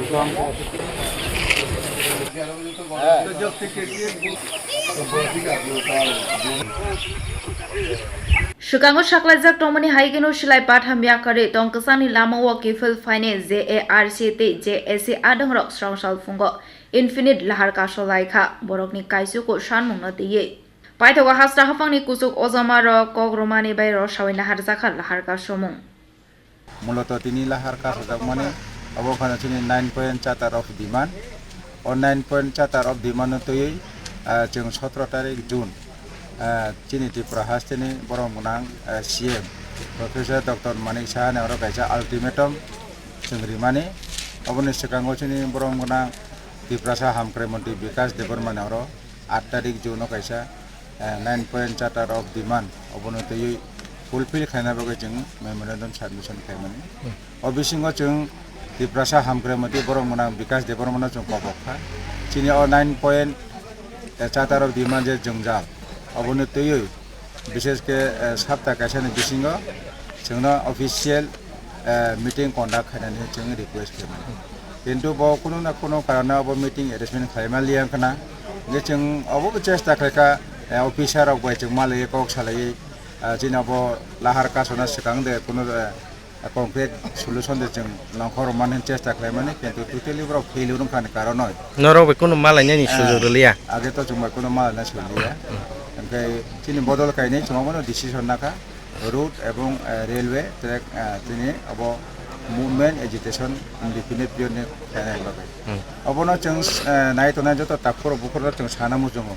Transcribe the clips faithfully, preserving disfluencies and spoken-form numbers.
Swkango saklaijak tongmani hai kheno silai pat hamya kwrwi tong kwchangni lamao kiphil phainai J A R C tei J A C adongrok srong sal phungo Infinite lahar kaso laikha, borokni kaisuko sanmungno twiwi. Paithago hasta haphangni kuchuk ojama rok kok romani bai rosawai naharjakha lahar kasomung. Muloto tini lahar kasajakmani abo phano chini nine point charter of demand. O nine point charter of demand no twiwi, ah, chwng sotro tarik June, ah, chini Tripura hasteni borom gwnang, ah, C M Professor Doctor Manik Saha ni oro kaisa ultimatum chwng rimani. Oboni swkango chini borom gwnang Tiprasa Hamkrai Montri Bikash Debbarma ni oro aat tarik June o kaisa, eh, nine point charter of demand obono twiwi fulfill khlaina bagwi chwng memorandum submission khlaimani. O bisingo chwng Tiprasa Hamkrai Montri borom gwnang Bikash Debbarma no chwng kobok kha. Chini o nine point, eh, charter of demand je jwngjal obono twiwi bishesh khe, eh, sapta kaisani bisingo chwngno official, eh, meeting conduct khainani chwng request khaimani. Kintu bo kunu na kunu karone obo meeting arrangement khlaima liya wngkhana. Hingke chwng obo bo chesta khlaikha, eh, officer rok bai chwng malaiwi kok salaiwi, eh, chini obo lahar kasona swkang de kunu, eh, concrete solution de chwng nongkhor rwmani chesta khlaimani, kintu totally borok failure wngkhani karonoi. Norok bai kunu malainani, ah, sujok rwliya. Age to chwng bai kunu malaina sujok rwliya. Hingke chini bodol kainwi chwng obono decision nakha. Road ebong, eh, railway track, eh, tini obo movement agitation indefinite period ni khlainai bagwi. Hmm. Obono chwng, eh, nai tongnai joto takhuk bukhuk rok chwng sana muchungo.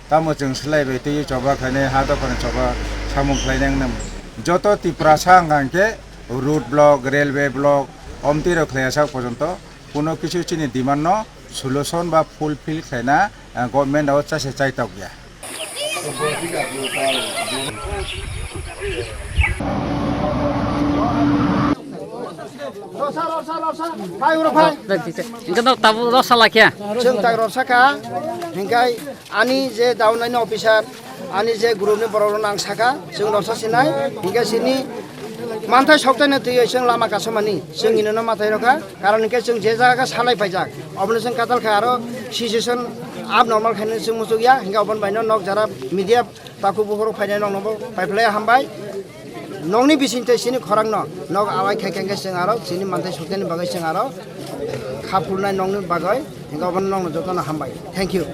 Tamo chwng swlai bai twi choba khlainai, ha dophani choba samung khlainai wngna. Joto Tiprasa wngkha hwnkhe road block, railway block, omtwi rok khlaiya sak porjonto kuno kisu chini demand no solution ba fulfill khlaina, eh, government o chase chaitok ya. Rorsa, rorsa, rorsa. Phai, uro phai. Hingke no tabuk rorsa lakhe. Chwng tak rorsa kha. Hingkai ani je down line officer, ani je group ni borok rok nang saka, chwng rorsa sinai. Hingke sini manthai soktai no twiwi chwng lama kasomani. Chwng ino no mathai rokha. Karon hingke chwng je jaga salai paijak, obono chwng katal khe aro situation abnormal khainani chwng muchukya. Hingke oboni baino nok jara media takhuk bukhuk rok phainai nokno bo paiphlai hambai. Nokni bising tei chini khorang no nok awai khai khai khe chwng aro chini manthai soknani bagwi chwng aro kha phulnai nokni bagwi. Hingke obono nokno jotono hambai. Thank you.